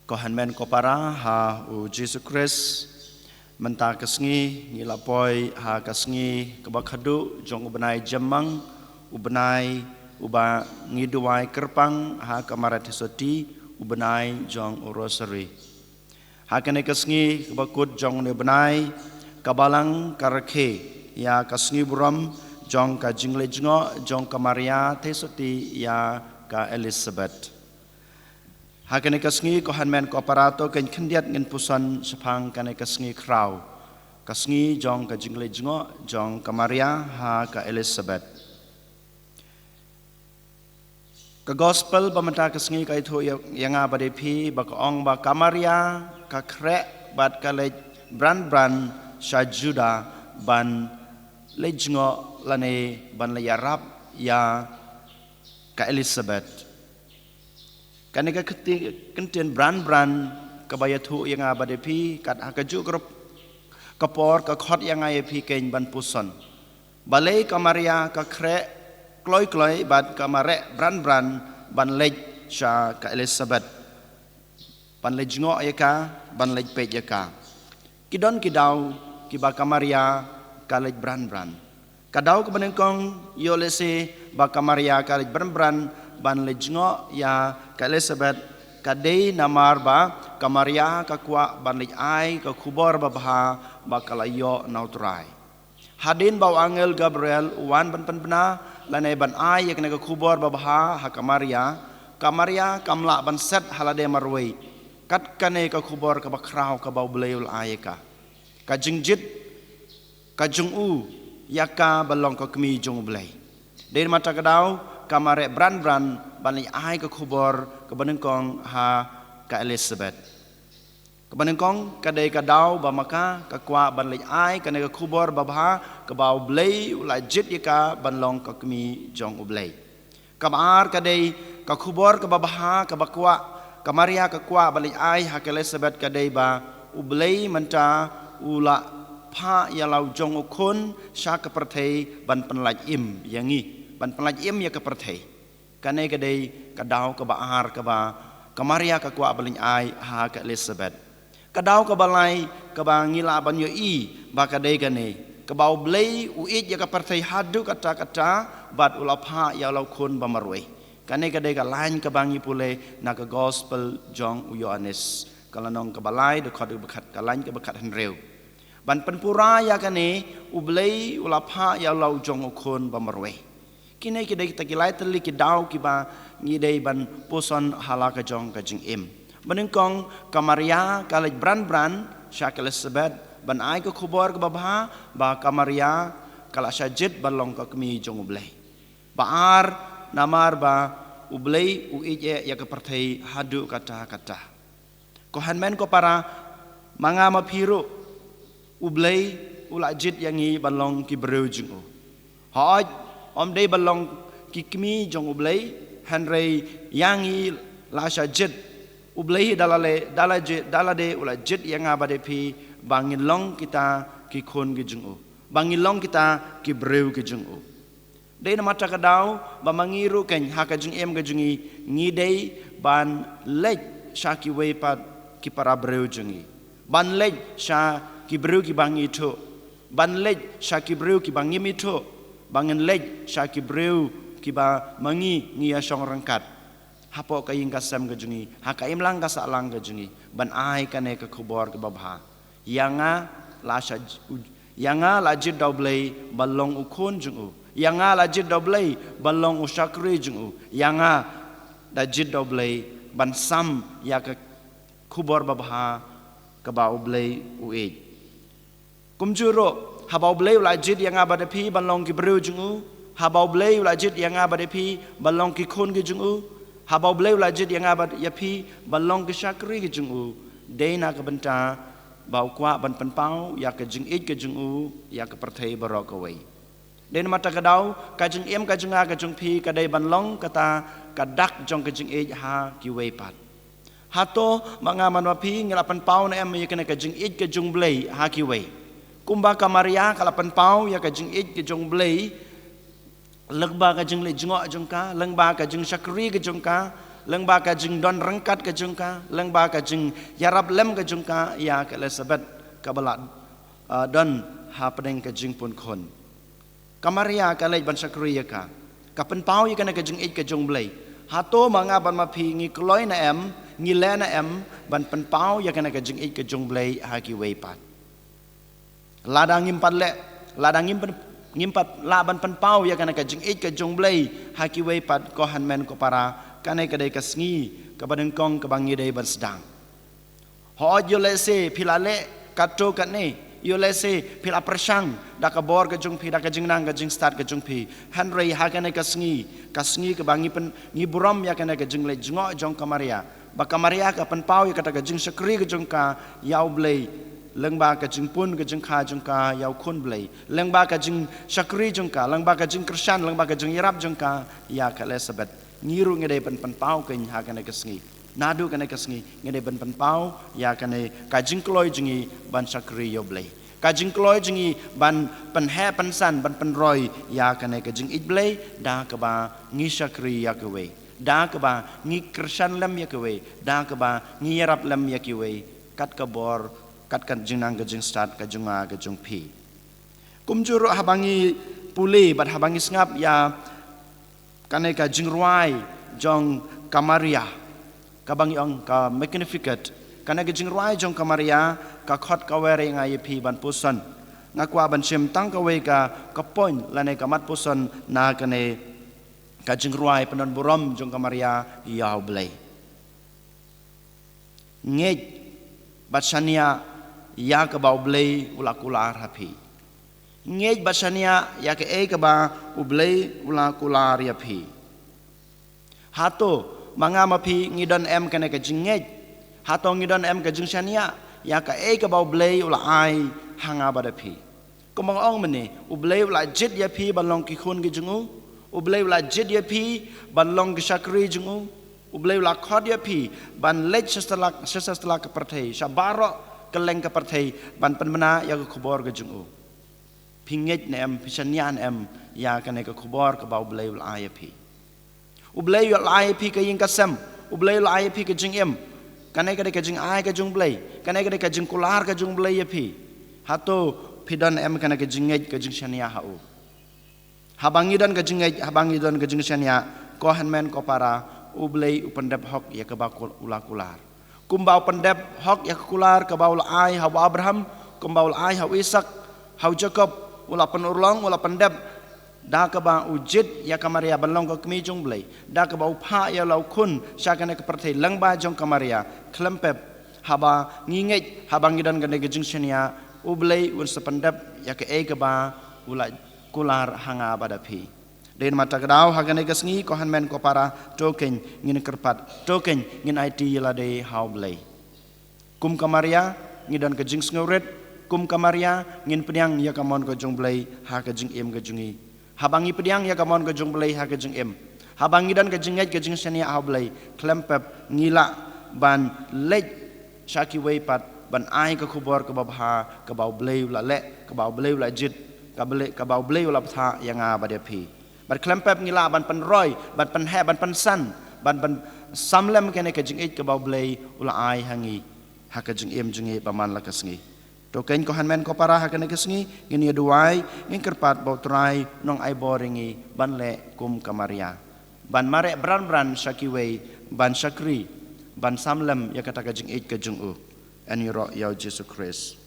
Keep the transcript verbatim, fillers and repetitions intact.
Ko hynmen ko para ha u Jisu Khrist, mynta ka sngi ngi la poi ha ka sngi kaba khadduh jong u bnai Jymmang, u bnai uba ngi duwai kyrpang ha ka Maria Theisotti, u bnai jong u Rosary. Ha kane ka sngi kaba kut jong une u bnai, ka Balang ka rakhe ïa ka sngi burom jong ka jingleit jngoh jong ka Maria Theisotti ïa ka Elizabeth. Ha kane ka sngi, ko hynmen ko para, to kein khyndiat ngin puson shaphang kane ka sngi khraw, ka sngi jong ka jingleit jngoh jong ka Maria ha ka Elizabeth. Ka gospel ba mynta ka sngi ka ïathuh ïa, ïa nga bad ïa phi ba ka ong ba ka Maria ka khreh bad ka leit bran bran sha Juda ban leit jngoh lane ban leit ïarap ïa ka Elizabeth. Kane ka kti-, kyntien bran bran kaba ïathuh ïa nga bad ïa phi, kat ha kajuh ka rup ka por ka khot ïa nga ïa phi kein ban puson. Balei ka Maria ka khreh kloi kloi bad ka mareh bran bran ban leit sha ka Elizabeth, ban leit jngoh ïa ka, ban leit peit ïa ka. Ki don ki daw kiba ka Maria ka leit bran bran. Ka daw kaba nyngkong, ïoh lehse ba ka Maria ka leit bran bran ban leit jngoh ïa ka Elizabeth, ka dei namar ba ka Maria ka kwah ban leit ai ka khubor babha ba ka la ïoh na u Trai. Hadien ba u angel Gabriel u wan ban pynbna lane ban ai ïa kane ka khubor babha ha ka Maria, ka Maria kam lah ban set ha lade marwei kat kane ka khubor kaba khraw kaba U Blei u la ai ïa ka. Ka jingjied ka jong u ïa ka ba long ka kmie jong U Blei. Dei namar kata ka daw ka mareh bran bran ban leit ai ka khubor kaba nyngkong ha ka Elizabeth. Kaba nyngkong, ka dei ka daw ba ma ka ka kwah ban leit ai kane ka khubor babha kaba U Blei u la jied ïa ka ban long ka kmie jong U Blei. Kaba ar, ka dei ka khubor kaba bha kaba kwah ka Maria ka kwah ban leit ai ha ka Elizabeth, ka dei ba U Blei mynta u la phah ïa la u jong u khun sha ka pyrthei ban pynlait im ïa ngi, ban pynlait im ïa ka pyrthei. Kane ka dei ka daw kaba ar kaba ka Maria ka kwah ban leit ai ha ka Elizabeth. Ka daw kaba lai kaba ngi lah ban ïohi ba ka dei kane, kaba U Blei u ïeit ïa ka pyrthei haduh katta katta bad u la phah ïa la u khun ba marwei. Kane ka dei ka lain kaba ngi pule na ka gospel jong u Ïoannis, ka lynnong kaba lai, dkhot kaba khat, ka lain kaba khathynriew. Ban pynpura ïa kane, U Blei u la phah ïa la u jong u khun ba marwei. Kine ki dei kita ki lai tylli ki daw kiba ngi dei ban puson ha la ka jong ka jingim. Banyngkong, ka Maria ka leit bran bran sha ka Elizabeth ban ai ka khubor kaba bha ba ka Maria ka la shah jied ban long ka kmie jong U Blei. Ba ar, namar ba U Blei u ïeit ïa ka pyrthei haduh katta katta. Ko hynmen ko para, ma nga ma phi ruh, U Blei u la jied ïa ngi ban long ki briew jong u. Hooid, ym dei ban long ki kmie jong U Blei, hynrei ïa ngi la shah jied U Blei da lade, da lade, da lade u la jied ïa nga bad ïa phi ba ngin long kita ki khun ki jong u, ba ngin long kita ki briew ki jong u. Dei namar kata ka daw ba ma ngi ruh kein ha ka jingim ka jong ngi, ngi dei ban leit sha kiwei pat ki para briew jong ngi, ban leit sha ki briew kiba ngi ithuh, ban leit sha ki briew kiba ngim ithuh, ba ngin leit sha ki briew kiba ma ngi ngi ïashong ryngkat hapoh ka ïing ka sem ka jong ngi, ha ka imlang ka sahlang ka jong ngi, ban ai kane ka khubor kaba bha. Ïa nga la shah, ïa nga la jied da U Blei ban long u khun jong u. Ïa nga la jied da U Blei ban long u shakri jong u. Ïa nga la jied da U Blei ban sam ïa ka khubor babha kaba U Blei u ïeit. Kumjuh ruh, haba U Blei u la jied ïa nga bad ïa phi ban long ki briew jong u, haba U Blei u la jied ïa nga bad ïa phi ban long ki khun ki jong u, haba U Blei u la jied ïa nga bad ïa phi ban long ki shakri ki jong u, dei na ka bynta ba u kwah ban pynpaw ïa ka jingïeit ka jong u ïa ka pyrthei baroh kawei. Dei namar kata ka daw, ka jingim ka jong nga ka jong phi ka dei ban long kata ka dak jong ka jingïeit ha kiwei pat. Hato ma nga ma phi ngi la pynpaw ne em ïa kane ka jingïeit ka jong U Blei ha kiwei? Kumba ka Maria ka la pynpaw ïa ka jingïeit ka jong U Blei lyngba ka jingleit jngoh jong ka, lyngba ka jingshakri ka jong ka, lyngba ka jingdon ryngkat ka jong ka, lyngba ka jingïarap lem ka jong ka ïa ka Elizabeth kaba la, ah, don hapdeng ka jingpun khun. Ka Maria ka leit ban shakri ïa ka, ka pynpaw ïa kane ka jingïeit ka jong U Blei. Hato ma nga bad ma phi ngi kloi ne em, ngi leh ne em ban pynpaw ïa kane ka jingïeit ka jong U Blei ha kiwei pat? Lada ngim pat leh, lada ngim pyn-, ngim pat lah ban pynpaw ïa kane ka jingïeit ka jong U Blei ha kiwei pat, ko hynmen ko para, kane ka dei ka sngi kaba nyngkong kaba ngi dei ban sdang. Hooid, ïoh lehse phi la leh katto katne, ïoh lehse phi la pyrshang da ka bor ka jong phi, da ka jingnang ka jingstad ka jong phi. Hynrei ha kane ka sngi, ka sngi kaba ngi pyn-, ngi burom ïa kane ka jingleit jngoh jong ka Maria, ba ka Maria ka pynpaw ïa kata ka jingshakri ka jong ka ïa U Blei, lyngba ka jingpun ka jingkha jong ka ïa U Khun Blei, lyngba ka jingshakri jong ka, lyngba ka jingkyrshan, lyngba ka jingïarap jong ka ïa ka Elizabeth. Ngi ruh ngi dei ban pynpaw kein ha kane ka sngi. Naduh kane ka sngi ngi dei ban pynpaw ïa kane ka jingkloi jong ngi ban shakri ïa U Blei, ka jingkloi jong ngi ban pynheh pynsan, ban pynroi ïa kane ka jingïeit Blei da kaba ngi shakri ïa kiwei, da kaba ngi kyrshan lem ïa kiwei, da kaba ngi ïarap lem ïa kiwei, kat ka bor, kat ka jingnang ka jingstad ka jong nga ka jong phi. Kumjuh ruh haba ngi pule bad haba ngi sngap ïa kane ka jingrwai jong ka Maria, kaba ngi ong ka Magnificat, kane ka jingrwai jong ka Maria ka khot ka wer ïa nga ïa phi ban puson. Nga kwah ban shim tang kawei ka, ka point lane ka mat puson na kane ka jingrwai pyndonburom jong ka Maria ïa U Blei. Ngeit bad shaniah ïa kaba U Blei u la kular ha phi. Ngeit bad shaniah ïa kaei kaba U Blei u la kular ïa phi. Hato ma nga ma phi ngi don em kane ka jingngeit? Hato ngi don em ka jingshaniah ïa kaei kaba U Blei u la ai ha nga bad ha phi? Kumba nga ong mynne, U Blei u la jied ïa phi ban long ki khun ki jong u. U Blei u la jied ïa phi ban long ki shakri jong u. U Blei u la khot ïa phi ban leit sha satlak, sha satlak ka pyrthei, sha baroh kylleng ka pyrthei, ban pynbna ïa ka khubor ka jong u. Phi ngeit ne em, phi shaniah ne em ïa kane ka khubor kaba U Blei u la ai ïa phi? U Blei u la ai ïa phi ka ïing ka sem, U Blei u la ai ïa phi ka jingim. Kane ka dei ka jingai ka jong U Blei, kane ka dei ka jingkular ka jong U Blei ïa phi. Hato phi don em kane ka jingngeit, ka jingshaniah ha u? Haba ngi don ka jingngeit, haba ngi don ka jingshaniah, ko hynmen ko para, U Blei u pyndep hok ïa kaba kul-, u la kular. Kumba u pyndep hok ïa ka kular kaba u la ai ha u Abraham, kumba u la ai ha u Isak, ha u Jakob, u la pynurlong, u la pyndep da kaba u jied ïa ka Maria ban long ka kmie jong U Blei, da kaba u phah ïa la u khun sha kane ka pyrthei lyngba jong ka Maria. Khlem pep, haba ngi ngeit, haba ngi don kane ka jingshaniah, U Blei un sa pyndep ïa kaei kaba u la kular ha nga bad ha phi. Dei namar kata ka daw ha kane ka sngi, ko hynmen ko para, to kein ngin kyrpad, to kein ngin aiti ïa lade ha U Blei. Kum ka Maria, ngi don ka jingsngewrit, kum ka Maria, ngin pdiang ïa ka mon ka jong U Blei ha ka jingim ka jong ngi. Haba ngi pdiang ïa ka mon ka jong U Blei ha ka jingim, haba ngi don ka jingngeit, ka jingshaniah ha U Blei, khlem pep ngi lah ban leit sha kiwei pat ban ai ka khubor kaba bha kaba U Blei u la leh, kaba U Blei u la jied, ka Blei, kaba U Blei u la bthah ïa nga bad ïa phi. Bad khlem pep ngi lah ban pynroi, ban pynheh, ban pynsan, ban, ban sam lem kane ka jingïeit kaba U Blei u la ai ha ngi ha ka jingim jong ngi ba man la ka sngi. To kein ko hynmen ko para, ha kane ka sngi ngin ïa duwai, ngin kyrpad ba U Trai un nang ai bor ïa ngi ban leh kum ka Maria, ban mareh bran bran sha kiwei, ban shakri, ban sam lem ïa kata ka jingïeit ka jong u. Yn ïaroh ïa U Jisu Khrist.